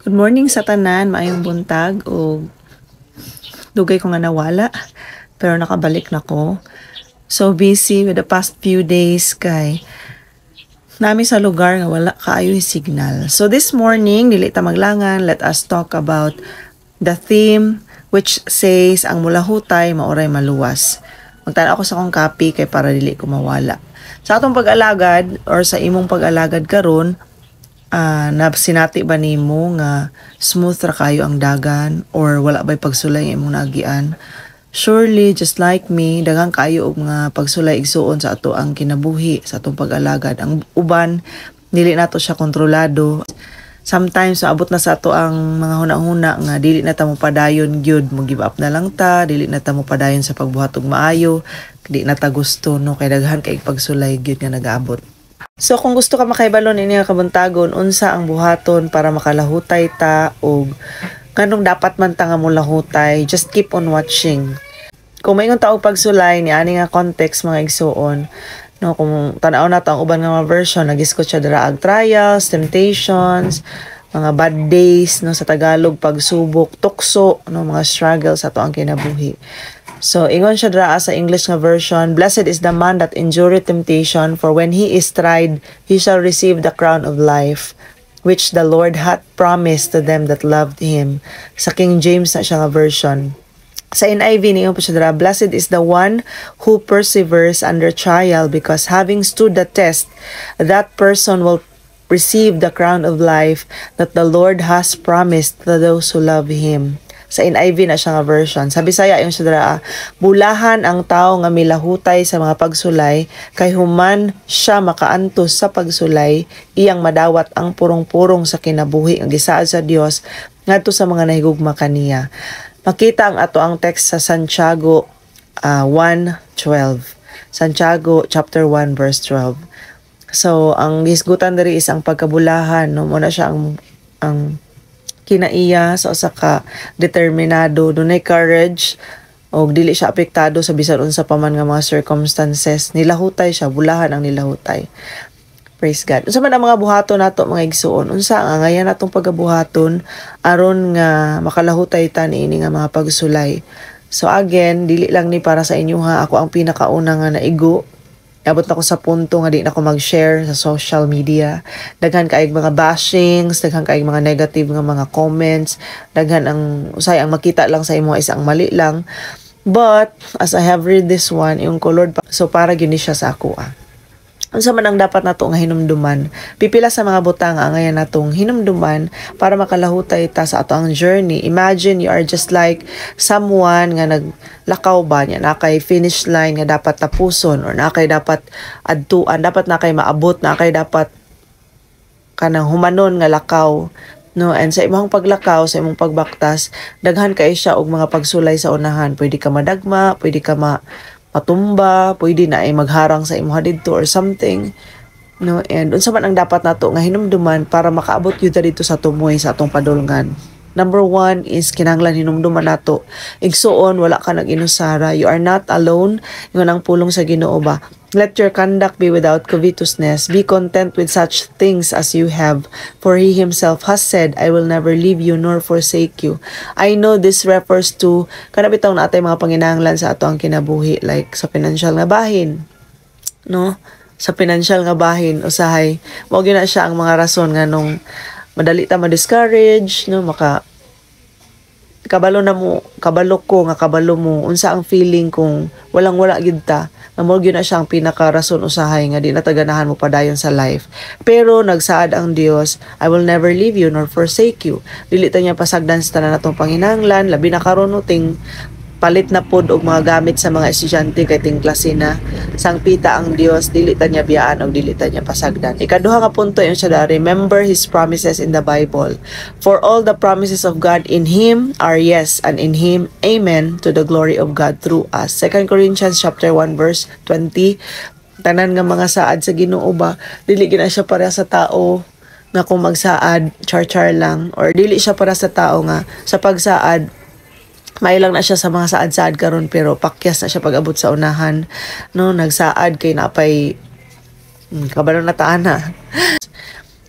Good morning sa tanan, maayong buntag ug dugay ko nga nawala pero nakabalik na ko. So busy with the past few days kay naa mi sa lugar nga wala kaayo signal. So this morning, dili ta maglangan, let us talk about the theme which says ang mulahutay mao ray maluwas. Magtanaw ako sa akong copy kay para dili ko mawala. Sa atong pag-alagad or sa imong pag-alagad karon, na sinati ba nimo nga smooth ra kayo ang dagan or wala ba'y pagsulay ang imong naagian? Surely, just like me, daghan kayo og mga pagsulay, igsuon, sa ato ang kinabuhi, sa atong pag-alagad. Ang uban, dili nato siya kontrolado. Sometimes maabot na sa ato ang mga huna-huna nga dili na ta mo padayon gyud, mo give up na lang ta, dili na ta mo padayon sa pagbuhat og maayo, di na ta gusto, no, kay daghan kay pagsulay gyud nga nagaabot. So kung gusto ka makahibalo ini nga kabuntagon unsa ang buhaton para makalahutay ta og nganong dapat man ta nga molahutay, just keep on watching. Kung maingon ta og pagsulay ni ani nga context, mga igsuon, no, kung tan-aw nato ang uban nga mga version, nagisgot siya dira ag trials, temptations, mga bad days, no, sa Tagalog pagsubok, tukso, no, mga struggles sa ato ang kinabuhi. So, ingon siya dira sa English nga version, "Blessed is the man that endureth temptation, for when he is tried, he shall receive the crown of life, which the Lord hath promised to them that loved him." Sa King James na siya nga version. Sa NIV niingon pa siya dira, "Blessed is the one who perseveres under trial, because having stood the test, that person will receive the crown of life that the Lord has promised to those who love him." Sa NIV na siya nga version. Sa Bisaya ingon siya dira, bulahan ang tao nga milahutay sa mga pagsulay kay human siya makaantos sa pagsulay, iyang madawat ang purong-purong sa kinabuhi ang gisaad sa Dios ngadto sa mga nahigugma kaniya. Makita ang ato ang text sa Santiago 1:12. Santiago chapter 1 verse 12. So, ang gisgutan diri is ang pagkabulahan, no, mao na siya ang kinaiya sa usa ka determinado, dunay courage og dili siya apektado sa bisan unsa pa man nga mga circumstances. Nilahutay siya, bulahan ang nilahutay. Praise God. Unsa man ang mga buhaton nato, mga igsuon? Unsa ang angayan natong pagabuhaton aron nga makalahutay ta niini nga mga pagsulay? So again, dili lang ni para sa inyo ha. Ako ang pinakauna nga naigo. Abot na ko sa punto nga di na ko mag-share sa social media. Daghan kaayog mga bashings, daghan kaayog mga negative nga mga comments, daghan ang usay ang makita lang sa imo is ang mali lang. But as I have read this one, ingon ko, "Lord, so para gyud ni siya sa ako ah." Unsa man ang dapat nato nga hinumduman? Pipila sa mga butang ang angayan natong hinumduman para makalahutay ta sa ato ang journey. Imagine you are just like someone nga naglakaw ba niya, naa kay finish line nga dapat tapuson or naa kay dapat adtuan, dapat naa kay maabot, naa kay dapat kanang humanon nga lakaw, no? And sa imong paglakaw, sa imong pagbaktas, daghan kay siya og mga pagsulay sa unahan. Pwede ka madagma, pwede ka matumba, pwede na ay magharang sa imong didto or something, no? And unsa man ang dapat nato nga hinumduman para makaabot gyud ta dito sa tumoy sa atong padulngan? Number one is kinahanglan hinumduman nato. Igsuon, wala ka nag-inusara. You are not alone. Ingon ang pulong sa Ginoo ba? "Let your conduct be without covetousness. Be content with such things as you have. For he himself has said, 'I will never leave you nor forsake you.'" I know this refers to kana bitaw naa tay mga panginahanglan sa ato ang kinabuhi, like sa financial nga bahin. No? Sa financial nga bahin usahay mao gyud na siya ang mga rason nga nung madali ta ma-discourage, no, maka kabalo na mo, kabalo ko nga kabalo mo unsa ang feeling kung walang wala gyud ta, nga mao gyud na siya ang pinaka rason usahay nga di na ta ganahan mo padayon sa life. Pero nagsaad ang Dios, "I will never leave you nor forsake you." Dili ta niya pasagdan sa tanan natong panginahanglan, labi na karon, no, ting palit na pod og mga gamit sa mga estudyante kay ting klase na. Sangpita ang Dios, dili ta niya biyaan og dili ta niya pasagdan. Ikaduha nga punto ingon siya da, remember his promises in the Bible. "For all the promises of God in him are yes and in him amen, to the glory of God through us." 2 Corinthians chapter 1 verse 20. Tanan nga mga saad sa Ginoo ba, dili gina siya para sa tao nga kung magsaad char-char lang or dili siya para sa tao nga sa pagsaad may lang na siya sa mga saad-saad karon pero pakyas na siya pag-abot sa unahan, no? Nagsaad kay napay kabalo na taan na.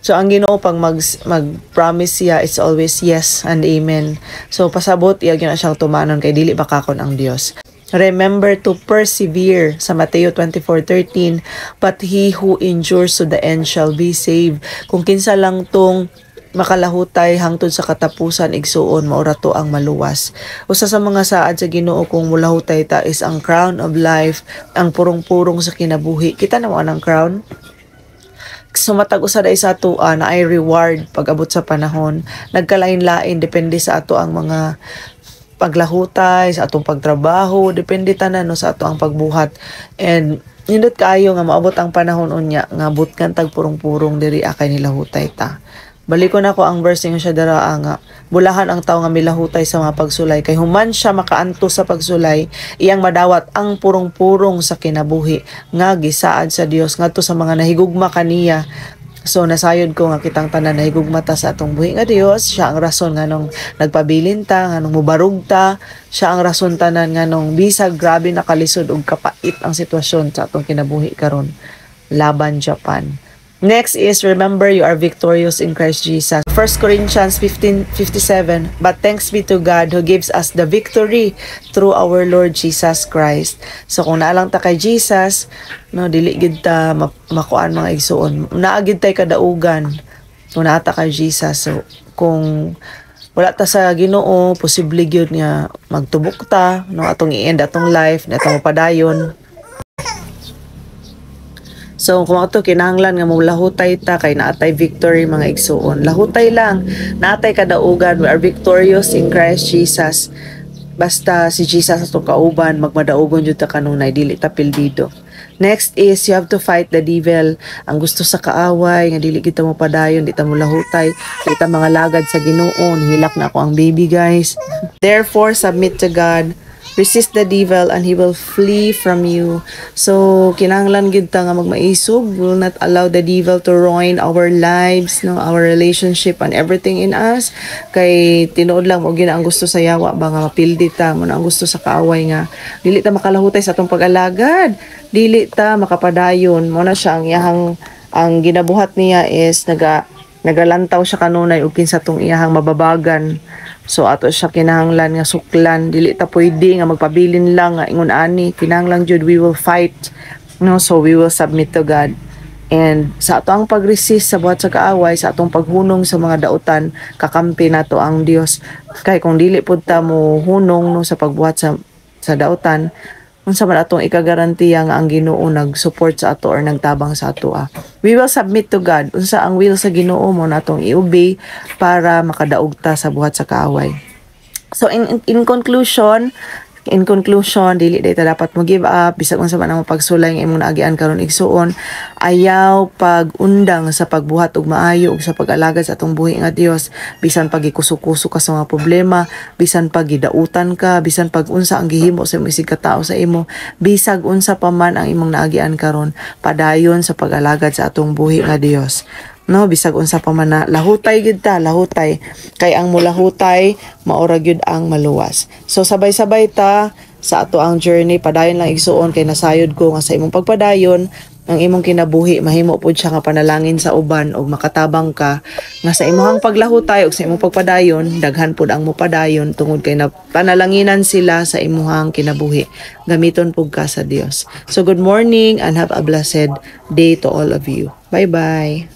So ang Ginoo, pag mag promise siya, it's always yes and amen. So pasabot iya gyud na siyang tumanon kay dili bakakon ang Dios. Remember to persevere sa Mateo 24:13, "But he who endures to the end shall be saved." Kung kinsa lang tong makalahutay hangtod sa katapusan, igsuon, maura to ang maluwas. Usa sa mga saad sa Ginoo kung mulahutay ta is ang crown of life, ang purong-purong sa kinabuhi. Kita na mo ang crown. So matag usa dai sa atoa naay reward pag abot sa panahon. Nagkalain-lain depende sa ato ang mga paglahutay, sa atong pagtrabaho, depende tanan, no, sa ato ang pagbuhat. And nindot kaayo nga maabot ang panahon unya nga butkan tag purong-purong diri akay nilahutay ta. Balikon ako ang verse nga siya dara nga bulahan ang tawo nga milahutay sa mga pagsulay kay human siya makaantos sa pagsulay, iyang madawat ang purong-purong sa kinabuhi nga gisaad sa Dios ngadto sa mga nahigugma kaniya. So nasayod ko nga kitang tanan nahigugma ta sa atong buhi nga Dios. Siya ang rason nganong nagpabilin ta, nganong mubarog ta. Siya ang rason tanan nganong bisag grabe nakalisod ug kapait ang sitwasyon sa atong kinabuhi karon. Laban, Japan. Next is remember you are victorious in Christ Jesus. 1 Corinthians 15:57, "But thanks be to God who gives us the victory through our Lord Jesus Christ." So kung naa lang ta kay Jesus, no, dili gid ta makuan, mga igsuon. Naa gid tay kadaugan kung naa ta kay Jesus. So kung wala ta sa Ginoo, posible gyud nga magtubok ta, no, atong i-end atong life, na atong padayon. So kung ato kinahanglan nga molahutay ta kay naatay victory, mga igsuon. Lahutay lang, naatay kadaugan, we are victorious in Christ Jesus. Basta si Jesus atong kauban, magmadaugon jud ta kanunay, dili ta pildido. Next is you have to fight the devil. Ang gusto sa kaaway nga dili kita mo padayon, di ta mo lahutay, di ta mga lagad sa Ginoo. Nihilak na ako ang baby, guys. Therefore submit to God. Resist the devil and he will flee from you. So, kinahanglan gid ta nga magmaisog. We will not allow the devil to ruin our lives, no, our relationship and everything in us. Kay tinuod lang mo gina ang gusto sa yawa ba nga mapildi ta mo na ang gusto sa kaaway nga dili ta makalahutay sa atong pag-alagad. Dili ta makapadayon. Mo na siya ang iyahang ang ginabuhat niya is nagalantaw siya kanunay ug kinsa tong iyahang mababagan. So ato siya kinahanglan nga suklan, dili ta pwede nga magpabilin lang nga ingon ani, kinahanglan jud we will fight, no? So we will submit to God. And sa ato ang pag-resist sa buhat sa kaaway, sa atong paghunong sa mga dautan, kakampi nato ang Dios. Kay kung dili pud ta mo hunong, no, sa pagbuhat sa dautan, unsa man atong ikagarantiya nga ang Ginoo nag-support sa ato or nagtabang sa ato ah? We will submit to God. Unsa ang will sa Ginoo mo natong i-obey para makadaog ta sa buhat sa kaaway. So in conclusion, dili day ta dapat mo give up bisag unsa man ang pagsulay nga imong naagian karon, igsuon. Ayaw pag-undang sa pagbuhat og maayo ug sa pag-alagad sa atong buhi nga Dios, bisan pag gikuso-kuso ka sa mga problema, bisan pag gidautan ka, bisan pag unsa ang gihimo sa imong isig katao sa imo, bisag unsa pa man ang imong naagian karon, padayon sa pag-alagad sa atong buhi nga Dios, no? Bisag unsa pa man na, lahutay gid ta, lahutay kay ang mulahutay maura gyud ang maluwas. So sabay-sabay ta sa ato ang journey. Padayon lang, igsuon, kay nasayod ko nga sa imong pagpadayon, ang imong kinabuhi mahimo pud siya nga panalangin sa uban ug makatabang ka nga sa imong paglahutay ug sa imong pagpadayon, daghan pud ang mopadayon tungod kay na panalanginan sila sa imuhang kinabuhi. Gamiton pud ka sa Dios. So good morning and have a blessed day to all of you. Bye bye.